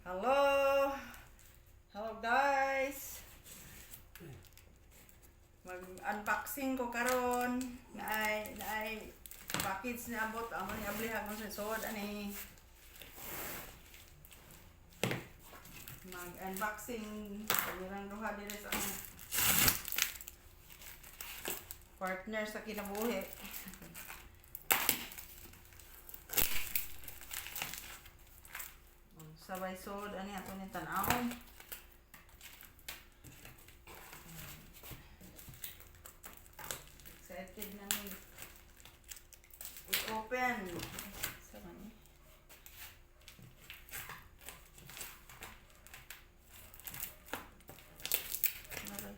Hello! Hello, guys! Mag-unboxing ko karon. Naay package na abot amo ni ablihan ko sa suod ani. Mag-unboxing kanirang duha diri sa akong partner sa kinabuhi. Sabay suod ani ato ni tan-awon. Excited na mi i-open. Sa man ni? Agaray.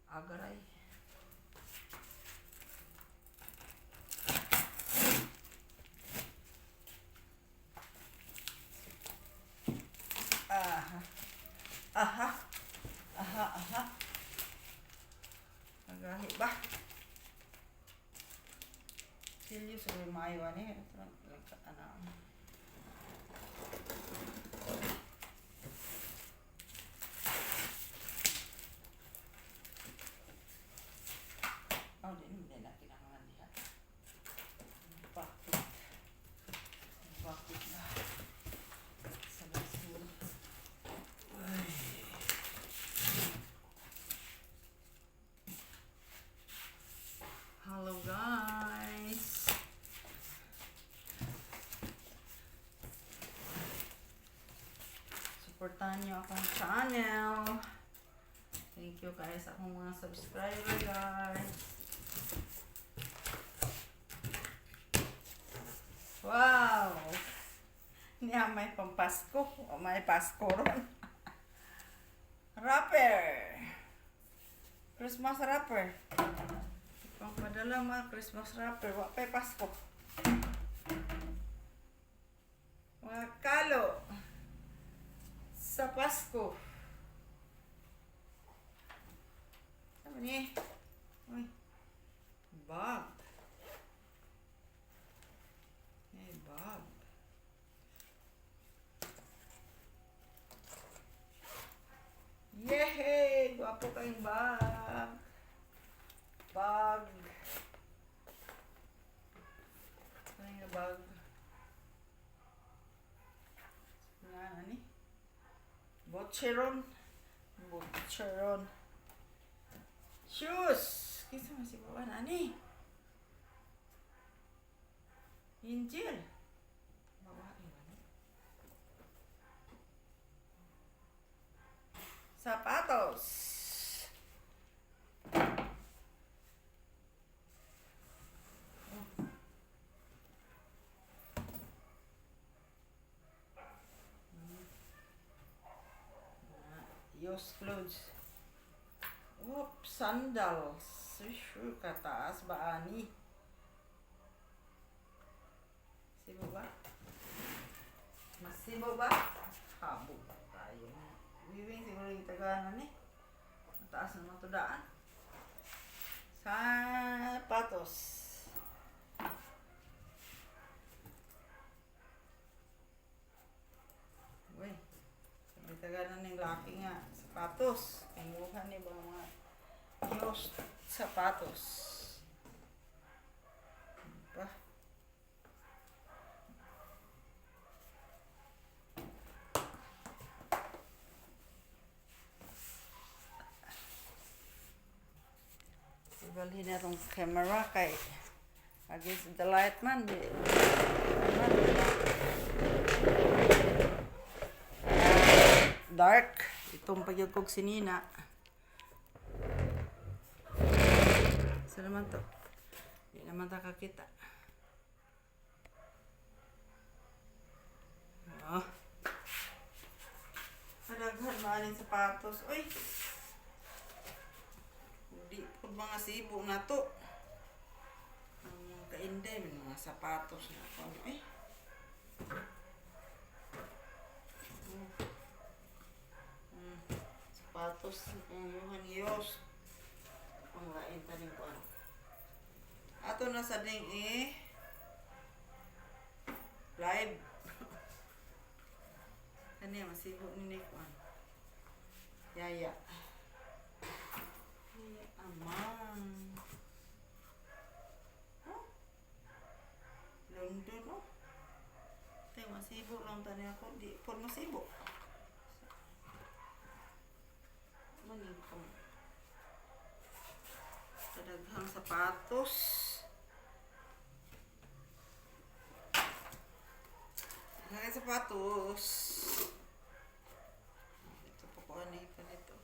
Agaray. Aha. Aha. Aha, aha. Agahi ba? Silyo sa maayo ani. Ito lang ano. Oh, di hindi na kinahanglan diha. Bakit? Bakit na? Sa basura. Hello, guys. Suportahan niyo akong channel. Thank you guys sa akong mga subscriber, guys. Wow! Niya may pampasko. O may Pasko ron. Wrapper! Christmas wrapper. Pangpadala mga Christmas wrapper. Wa pa'y Pasko. Mga kalo. Sa Pasko. Ano ni? Uy. Bag. Eh, bag. Yehey! Gwapo kayong bag. Bag. Ano yung bag? Nga, ani? Botcheron. Botcheron. Shoes! Kinsa man si Baban, ani? Angel. Babae ba ni? Sapatos. Oh. Yos clothes. Oops, sandals. Sure, kataas ba ani? Sibo ba? Masibo ba? Habo tayo. Wiwing siguro yung taganan eh. Mataas na matudaan. Sapatos. Uy. Sabi taganan ng laki nga. Sapatos. Tinguhan ni ba mga Diyos sapatos. Ano pa? Ibalhin na itong camera kay against the light man. Di, man, di ba? Dark. Itong pagyud kog sinina. Sa naman to? Di naman ta kakita. Oh. Kadaghan maaning sapatos. Uy! Di po mga sibo na to. Ang mga kainday, may mga sapatos na ako. Ay! Oh. Sapatos ang Johan Yos. Ang lain taning kuan. Ato na sa ding eh live. Kani masibo ni Kuan. Yaya. Yaya amang. Huh? London, oh. Tay masibo lang tani ako di pud masibo. Maning pang kadaghang sapatos. Daghang sapatos. Ito pa ko ano pa nito.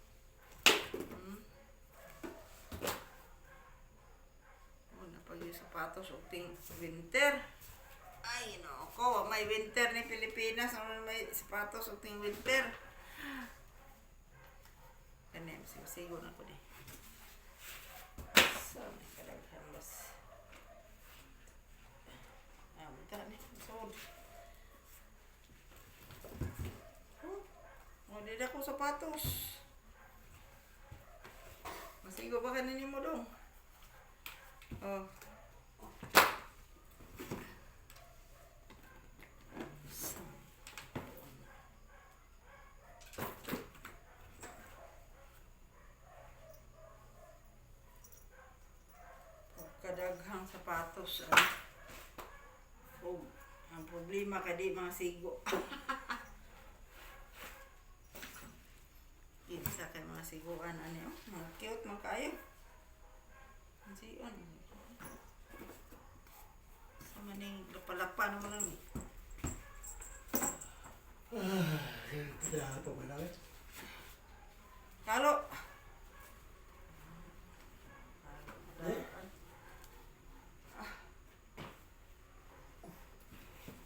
Una pag yung sapatos og ting winter. Ay, no ko, may winter ni Pilipinas, ano may sapatos og ting winter. Kani, sigo na ko ni. So, may kadaghan bas. Ah, munta ni, sod. Huh? Oh, di na ko sapatos. Masigo ba kanin mo dong? Oh. So, kadaghang sapatos. Ano? Oh, ang problema ka di mga sigo. Kinsa kay mga siguan ani, oh, mga cute man kaayo. Siyon. Sa maning lapalapa naman lang ni. Ah, kaya pa malaki. Kalo. Eh? Ah.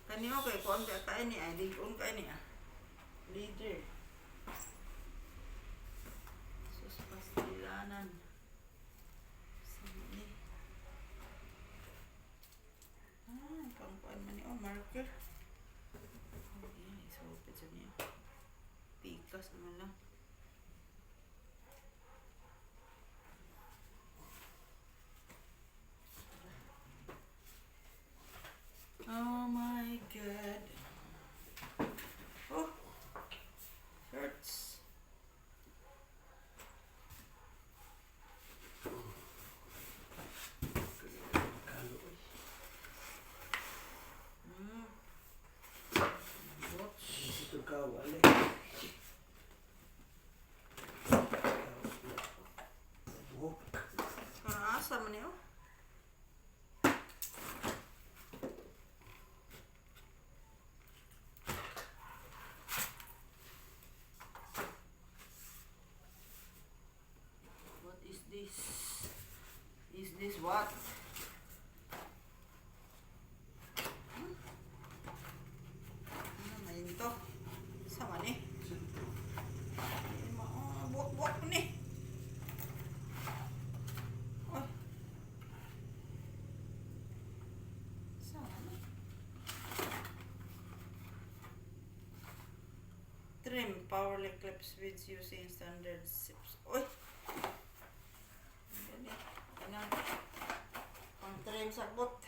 Kani mo kay kuan ka kain ni ay ligon kay ni ah. Leader. Sus pastilanan. Sa ni. Ah, pang kuan man ni, oh, marker. Oh, yeah, isupit sa niya. Pikas naman lang. Oh my God. Oh, hurts. Kalo. Watch. Ito kawali. Buhok. Parang asa man niyo? What is this? Is this what? Hmm? Ano man to? Sa man eh? Ay, oh, buwak-buwak mo ni. Oy. Saan? Trim power clips with using standard zips. Oy! Ang gani. Kanang pang trim sa bot.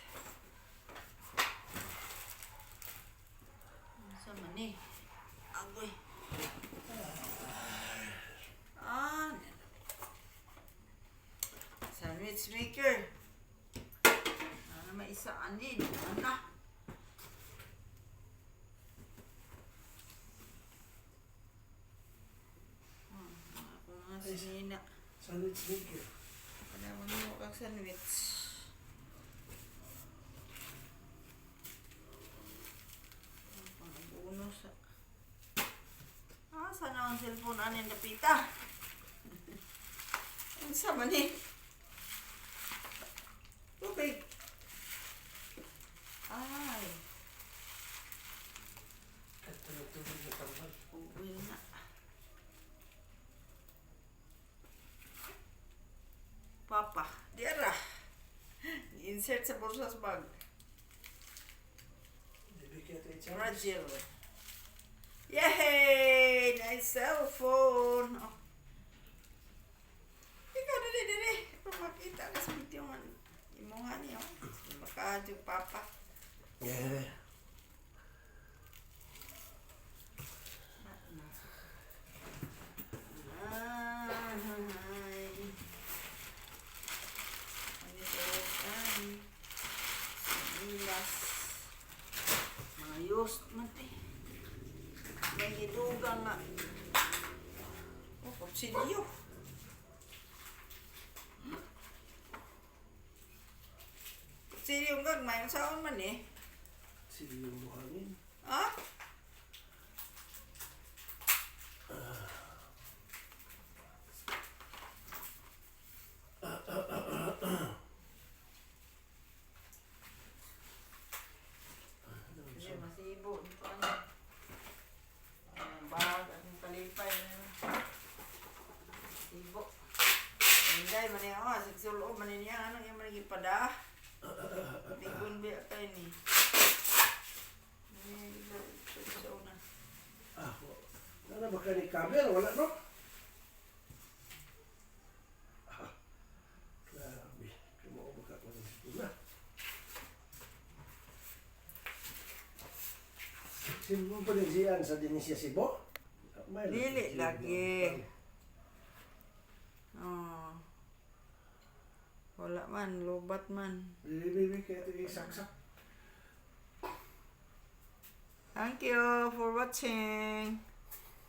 Sa man eh. Agoy. Ah, sandwich maker. Ano may isa anin? Ano? Ako mga Ay, sinina. Sandwich maker. Wala mo nimo kang sandwich. Ang pang-abuno sa. Ah, sana ang cellphone anin napita. Unsa man ni? Tubig. Ay, At tubig na tambal. uwi na. Papa, diara. Insert sa bulsa sa bag. Dili kaya ito i-charge. Fragile. Yay! Nice cellphone. Oh. Ikaw, dali, dali. Makita ka sa video man. Imuha niyo. Baka yung papa. Yeah. Ghost man te. May gidugang nga. Oh, kutsilyo. Kutsilyo nga, may saon man eh. Sige yung buhangin. Ha? Hindi, masibo. Ito ano. Ang bag, ang palipay. Ano. Sibo. Inday, man niya. Oh, sigsulo, man niya. Ano yung man pada? Bigun biya kay ni. Ano yung sa una? Ah, wala ba ka ni kabel? Wala, no? Ah, grabe. Kumuha ba ka kung na? Sino pa rin siyan sa Dinicia Cebu? May Dili lagi. Oh. Wala man, lubat man. Dili, dili, kaya ito isaksak. Thank you for watching.